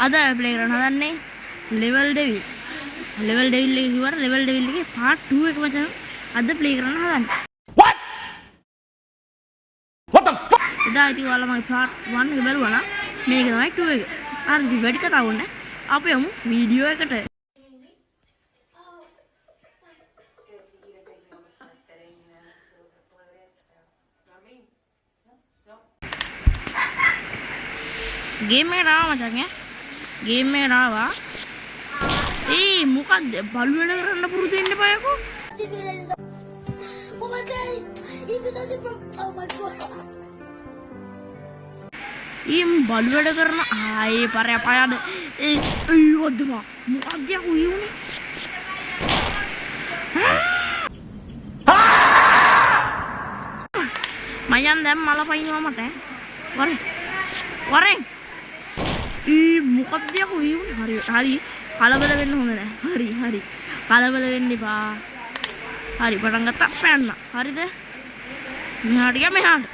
අද අපි ප්ලේ කරන්න හදන්නේ ලෙවල් ඩෙවිල්. ලෙවල් ඩෙවිල් එක කිව්වට ලෙවල් ඩෙවිල් එකේ පාර්ට් 2 එක මචං අද ප්ලේ කරන්න හදන්නේ. What? What the fuck? එදා ඉතින් ඔයාලා මගේ පාර්ට් 1 එක බැලුවා නම් මේක තමයි 2 එක. හරි ඉතින් වැඩි කතා ඕනේ. අපි යමු වීඩියෝ එකට. ගේම් එකට ආවා මචං ඈ. ගේම් එකට ආවා. ඒ මොකද්ද බලු වැඩ කරන්න පුරුදු වෙන්න එපා යකෝ. Oh my God! He does it from. Oh my God! ඊ මුන් බලු වැඩ කරන ආයේ පරය පයද ඒ අයියෝ අද්දමා මොකද්ද යකෝ ඊ උනේ මයන් දැන් මල පයින්නවා මට ඈ. වරෙන් වරෙන් ඊ මොකද්ද යකෝ ඊ උනේ හරි හරි කලබල වෙන්න හොඳ නෑ හරි හරි කලබල වෙන්න එපා හරි පටන් ගත්තා පැන්න හරිද මෙහාට ගියා මෙහාට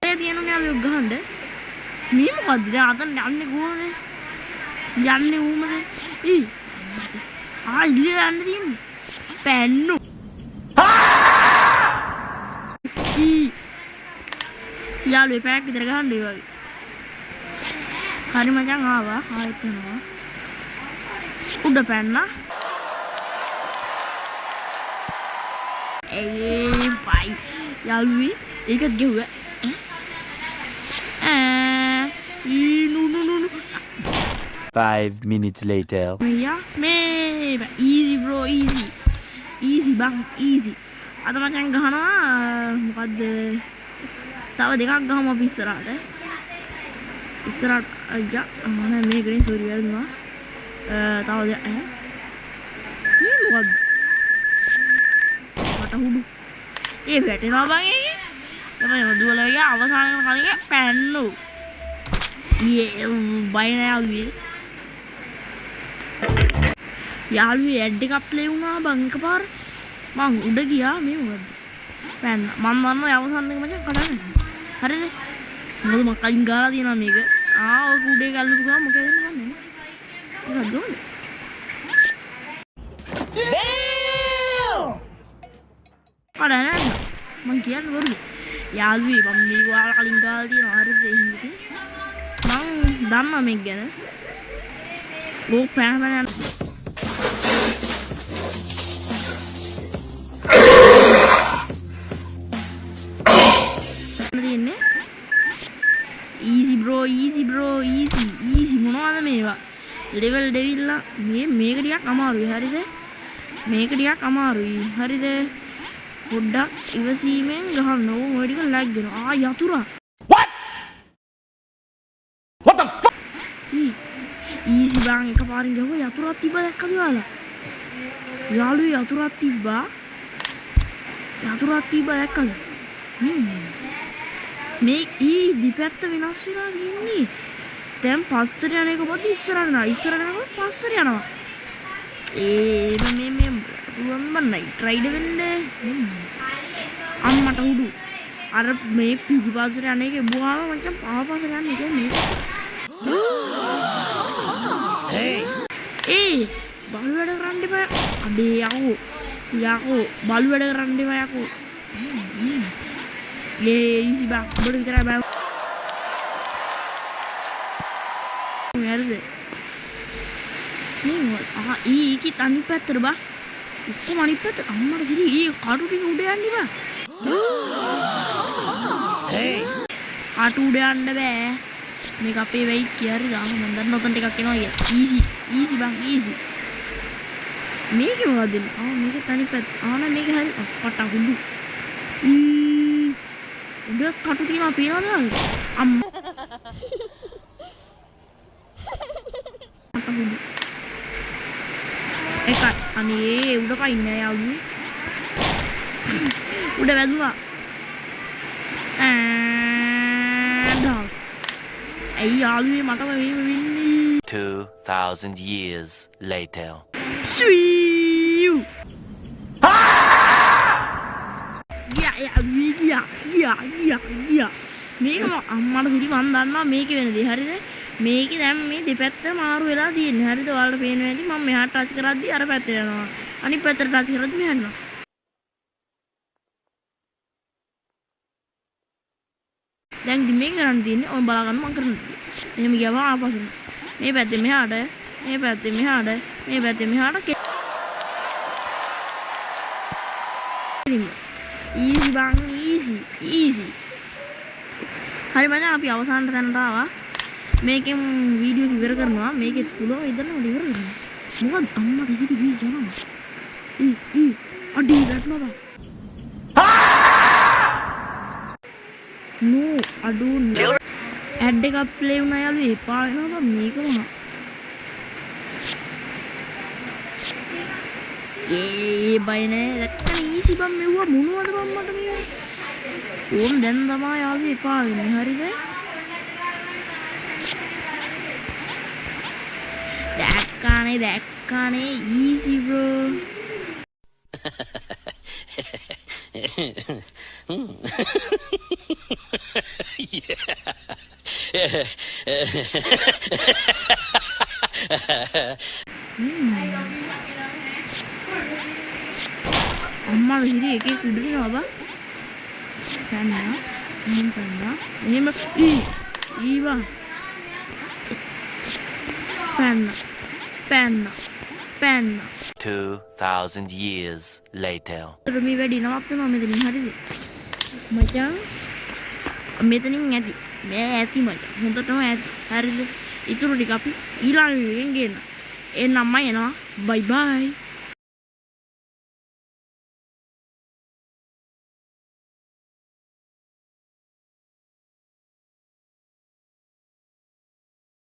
ඒ තියෙනුනේ අපි ගහන්න මේ මොකද්ද දැන් අතන යන්නේ කොහොමද යන්නේ කොහොමද ඊ ආ ඉල්ලලා යන්න තියෙන්නේ පැන්නු ඊ යාළුවේ පැයක් විතර ගහන්න ඒ වගේ හරි මචං ආවා ආයෙත් යනවා උඩ පැන්නා ඒ බයි යාළුවේ ඒකත් ගෙව්වා ඈ ඊ නු නු නු නු 5 minutes later. මෙයා මේ ඊසි බ්‍රෝ ඊසි ඊසි බං ඊසි අද මචං ගහනවා මොකද්ද තව දෙකක් ගහමු අපි ඉස්සරහට ඉස්සරහට අයියා නෑ මේක නේ සෝරි වැරදුනා තව දෙයක් ඈ මේ මොකද්ද මට හුඩු ඒ වැටෙනවා බං ඒකේ තමයි දුවලා ගියා අවසාන වෙන කලින් පැන්නු යේ බය නෑ යාළුවේ යාළුවේ ඇඩ් එකක් ප්ලේ වුණා බං එකපාර මං උඩ ගියා මේ මොකද්ද පැන්න මං දන්නවා අවසාන එක මචං කඩන්න හරිද මොකද මං කලින් ගාලා තියෙනවා මේක ආ ඔය උඩ එක අල්ලපු ගමන් මොකද වෙන්නේ දන්නේ නෑ මොකද්ද ඕනේ කඩන්න මං කියන්නේ බොරුද යාළුවේ මං මේක ඔයාලා කලින් ගාලා තියෙනවා හරිද ඒ හින්දා ඉතින් මං දන්නවා මේක ගැන ඕක පෑන පෑන යන තියෙන්නේ easy bro easy bro easy easy මොනවද මේවා ලෙවල් ඩෙවිල් ලා මේ මේක ටිකක් අමාරුයි හරිද මේක ටිකක් අමාරුයි හරිද පොඩ්ඩක් ඉවසීමෙන් ගහන්න ඕ ඔය ටික ලැග් වෙනවා ආ යතුරා What? What the fuck? E easy බං එකපාරින් ගැහුවා යතුරක් තිබ්බා දැක්කද ඔයාලා යාළුවේ යතුරක් තිබ්බා යතුරක් තිබ්බා දැක්කද මේ ඊ දෙපැත්ත වෙනස් වෙලා තියෙන්නේ දැන් පස්සට යන එක මොකද ඉස්සරහට යනවා ඉස්සරහට යනකොට පස්සට යනවා ඒ මේ මේ පුළුවන් බං නයිට් රයිඩ් වෙන්න අම්මට හුඩු අර මේ පිටිපස්සට යන එක එබුවාම මචං පහ පස්සට යන්නේ කියන්නේ ඒ බලු වැඩ කරන්න එපා අඩේ යකෝ යකෝ බලු වැඩ කරන්න එපා යකෝ ඒ ඊසි බං උඹට විතරයි බං හරිද මේ මොකද ආ ඊ ඒකෙත් අනිත් පැත්තට බං ඔක්කොම අනිත් පැත්තට අම්මට කිරි ඊ කටු ටික උඩ යන්න බං කටු උඩ යන්න බෑ මේක අපේ වෙයි කිය හරි දාන්න මං දන්න ඔතන ටිකක් එනවා කියලා ඊසි ඊසි බං ඊසි මේකේ මොකද්ද එන්නේ ආ මේකෙත් අනිත් පැත්ත ආ නෑ මේක හරි අප්පට හුඩු ඊ උඩ කටු තියෙනවා පේනවද ඔයාලට අම්මට හුඩු එකයි අනේ උඩ පයින් නෑ යාළුවේ උඩ වැදුනා ඈ ඇයි යාළුවේ මටම මෙහෙම වෙන්නේ 2000 years later. ශ්වී. ගියා. ගියා ගියා ගියා ගියා. මේක අම්මට සිරි මන් දන්නවා මේකේ වෙන දේ. හරිද? මේකේ දැන් මේ දෙපැත්ත මාරු වෙලා තියෙන්නේ. හරිද? ඔයාලට පේනවා ඇති මම මෙහාට ටච් කරද්දි අර පැත්තට යනවා. අනිත් පැත්තට ටච් කරද්දි මෙහාට යනවා. දැන් ඉතින් මේක කරන්න තියෙන්නේ ඔන්න බලා ගන්න මං කරන දේ. එහෙම ගියාම ආපසු මේ පැත්තේ මෙහාට, මේ පැත්තේ මෙහාට, මේ පැත්තේ මෙහාට ඊසි බං, ඊසි ඊසි. හරි මචං, අපි අවසානට තැනට ආවා. මේකෙන් වීඩියෝ එක ඉවර කරනවා. මේකෙත් පුළුවන් ඉදන්න මට ඉවර කරන්න. මොකද අම්මට ඉසිපි ගිහින් යනවා. ඊ ඊ අඩේ වැටුණා බං. නෝ අඩෝ නෝ. ඇඩ් එකක් ප්ලේ වුණා යාළුවෝ, එපා වෙනවා බං මේක මොනවා. ඒ බය නෑ. දැක්කනේ ඊසි බං මෙව්වා මොනවද බං මට මේවා. ඕම් දැන් තමා යාළුවෝ එපා වෙන්නේ. හරිද? දැක්කානේ දැක්කානේ ඊසි බ්‍රෝ. අම්මා විහිරි එක එක උඩට යනවා බං. පැන්නා. එහෙම පැන්නා. එහෙම ඊ ඊ බං. පැන්නා. පැන්නා. පැන්නා. 2000 years later. මේ වැඩි නවත්තනවා මෙතනින්. හරිද? මචං මෙතනින් ඇති. මේ ඇති මචං. හොඳටම ඇති. හරිද? ඉතුරු ටික අපි ඊළඟ වීඩියෝ එකෙන් ගේන්න. එහෙනම් මම එනවා. බයි බයි.